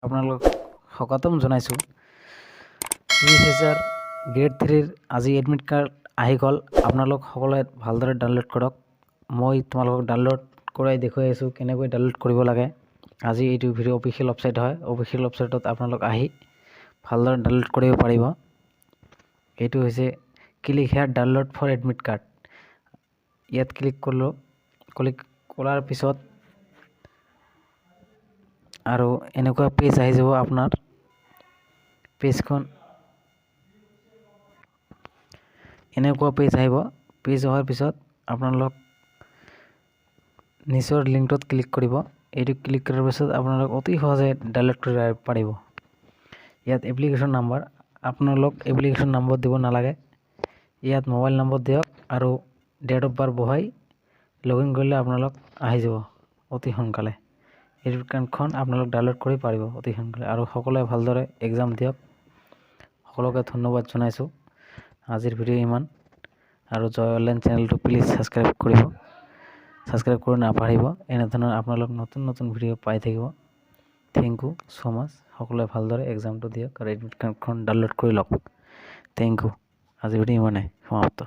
আপোনালোক স্বাগতম জনাইছোঁ। চিএইচএছআৰ গ্ৰেড থ্ৰীৰ আজি এডমিট কাৰ্ড আহি গ'ল। আপোনালোক সকলোৱে ভালদৰে ডাউনলোড কৰক। মই তোমালোকক ডাউনলোড কৰাই দেখুৱাই আছোঁ, কেনেকৈ ডাউনলোড কৰিব লাগে। আজি এইটো ভিডিঅ' অফিচিয়েল ৱেবছাইট হয়। অফিচিয়েল ৱেবছাইটত আপোনালোক আহি ভালদৰে ডাউনলোড কৰিব পাৰিব। এইটো হৈছে "Click here download for admit card"। ইয়াত ক্লিক কৰিলোঁ। ক্লিক কৰাৰ পিছত আৰু এনেকুৱা পেজ আহি যাব। আপোনাৰ পেজখন এনেকুৱা পেজ আহিব। পেজ অহাৰ পিছত আপোনালোক নিজৰ লিংকটোত ক্লিক কৰিব। এইটো ক্লিক কৰাৰ পিছত আপোনালোক অতি সহজে ডাউনলোড কৰিব পাৰিব। ইয়াত এপ্লিকেশ্যন নাম্বাৰ, আপোনালোক এপ্লিকেশ্যন নম্বৰ দিব নালাগে। ইয়াত মোবাইল নম্বৰ দিয়ক আৰু ডেট অফ বাৰ্থ বহাই লগ ইন কৰিলে আপোনালোক আহি যাব অতি সোনকালে। এডমিট কাৰ্ডখন আপোনালোক ডাউনলোড কৰি পাৰিব অতি সোনকালে। আৰু সকলোৱে ভালদৰে এক্সাম দিয়ক। সকলোকে ধন্যবাদ জনাইছোঁ। আজিৰ ভিডিঅ' ইমান। আৰু জয় অনলাইন চেনেলটো প্লিজ ছাবস্ক্ৰাইব কৰিব, ছাবস্ক্ৰাইব কৰি নাপাহৰিব। এনেধৰণৰ আপোনালোক নতুন নতুন ভিডিঅ' পাই থাকিব। Thank you so much. সকলোৱে ভালদৰে এক্সামটো দিয়ক আৰু এডমিট কাৰ্ডখন ডাউনলোড কৰি লওক। Thank you. আজি ভিডিঅ' ইমানেই সমাপ্ত।